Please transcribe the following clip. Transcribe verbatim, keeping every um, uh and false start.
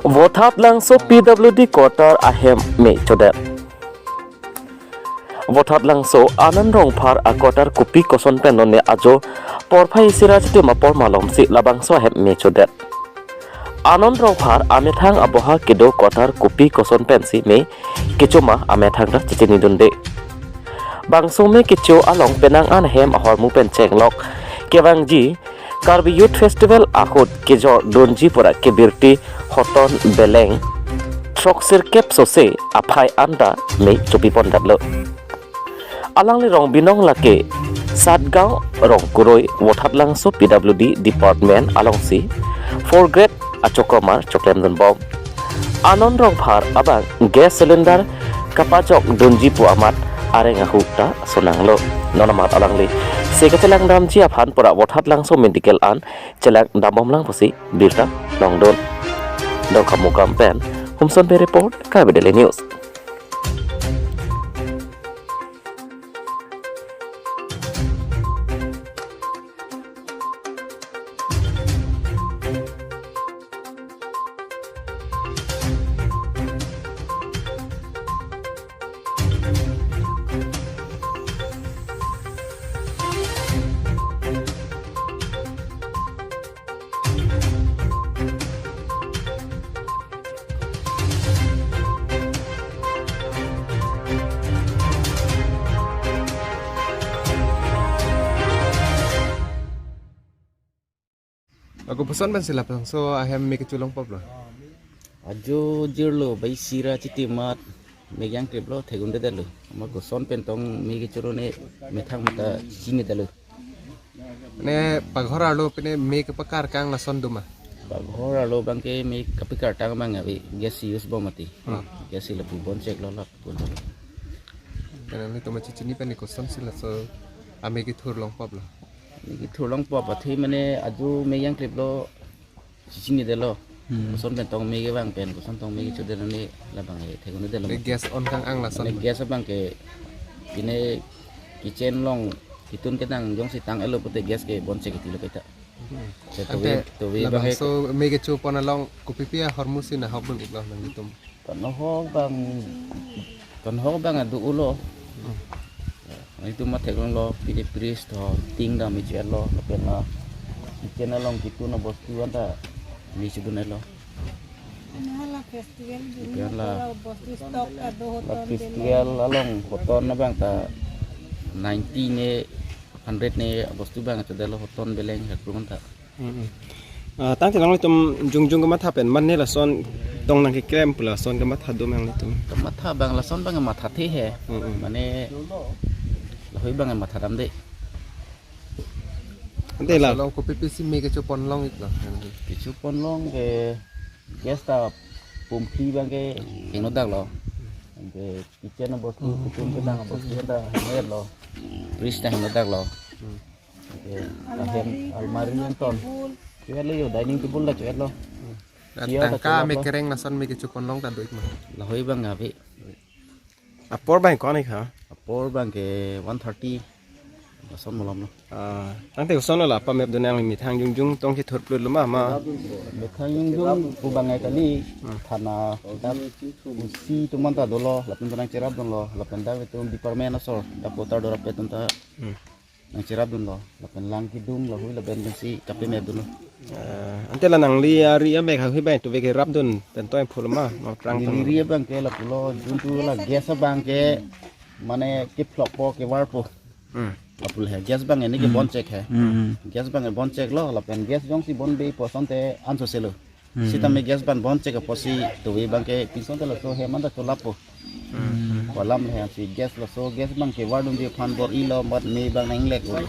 Vothatlangso P W D quarter ahem me chodet. Vothatlangso Anand Rongphar a quarter kopi koson pen lone ajo porphai isi ra chitim apor malomsi labangso ahem me chodet. Anand Rongphar amethang aboha kedo quarter kopi koson pensi me kecho ma amethang ta chechinidunde. Bangso me kecho along penang an hem ahormu pen chenglok kevangji Karbi Youth Festival ahut kejordunji pura kebirti hoton beleng throksirkep sose aphai anta me chopipondetlo. Alangli rong binong lake Satgaon Rongkuroi Vothatlangso P W D department alongsi fourth grade achokromar choklemdunbom. Anand Rongphar abang gas cylinder kapajokdunji pu amat areng ahu ta sonanglo. Non amat alangli se kachelangdamji aphan pura Vothatlangso medical an chelangdambomlang pusi birta longdun. Dongkamukam pen Humson Bey report, Karbi Daily News. Ako puson ban silap lang. So ahem me kecholong pop lo. Ajo jirlo, bai isi ra chitim amat me kejang trip lo, thegunde detlo. Ama koson pen tong me kechoro ne methang mata chechinidetlo. Ne paghor arlo pine me kepakar kang lason doma. Paghor arlo abangke me kepakar tang abang ave, gas use bom mati. Hmm. Gas si lapu boncheklo lapu. Karena ni toma chechini pen ni koson si laso ame kethur long pop lo. Me kethur long pop athe mane ajo me kejang trip lo chechinidetlo. Hmm. Koson pen tong me kevang pen, koson tong me kechodet ne labang e thegunde detlo. Ne gas on kang ang lason. Ne gas abangke pine kitchen along kitun kedang jongsi tang-etlo pute gas ke bonchek tilo kaita. Hmm. Te tovi, ante tovi abangke labangso me kechopon along kopipi ahormu si nahokdun-iklo nangtum? Kanhok abang, kanhok abang adu ulo. Hmm. Nangtum ma theklonglo, pine fridge to, ting dam ichelo, lapen la kitchen along kitun abostu anta me chedun-etlo. Hala festival dun, hala pura bostu stock ado la hoton festival delo. Along hoton abang ta ninety ne, hundred ne abostu abang ta delo, hoton beleng hakrum anta. Hmm, hmm. Ah, tangte nanglitum jongjong kematha pen mane lason tong nangkeklem pu lason kematha dom nanglitum? Kematha abang lason abang mathathe he. Hmm, hmm. Mane lahei abang mathadamde. Ante la. Laso along kopipi si me kechopon long-iklo? Kechopon long ke gas ta pumpi abangke hingno daklo. Ante kitchen abostu, kitchen kedang abostu ta hingno lo. Fridge ta hingno daklo. Hmm. Ante lahen almari anton. Choetlo yo, dining table ta choetlo. Hmm. Chair ta tangka cholaplo. Me kereng lason me kechopon long ta do-ik ma? Lahei abang ave. Apor abang ko-an-ik ha? Apor abangke one thirty. Lason malomlo. Ah, tangte kosonlo la pamepdun nangli methang jongjong tong kethurplutlo ma, ma? Methang jongjong pu abang kali. Hmm. Thana dak pusi atum anta dolo, lapen nangcherapdunlo, lapen dak itum department asor, dak quarter dorap atum ta. Hmm. Nangcherapdunlo, lapen lang kedung lahei lapen pensi kapemepdunlo. Ah, ante la nangli ari amek lahei abang tuve kerapdun pen toin phul ma, ma prang. Neli tam. Ari abangke lapulo, juntu la gas abangke mane kephlokpo, kevarpo. Hmm. Lapulo he, gas abang ini ke, hmm, bonchek he. Hmm, hmm. Gas abang boncheklo, lapen gas jongsi bonbe pu asonte ansose lo. Hmm. Sitame gas abang bonchek apotsi tuve abangke pinson ta laso hem anta cholappo. Hmm. Kolam le hem si gas laso gas abangke vardunji aphan bor-ilo, mat me abang nanglek-o.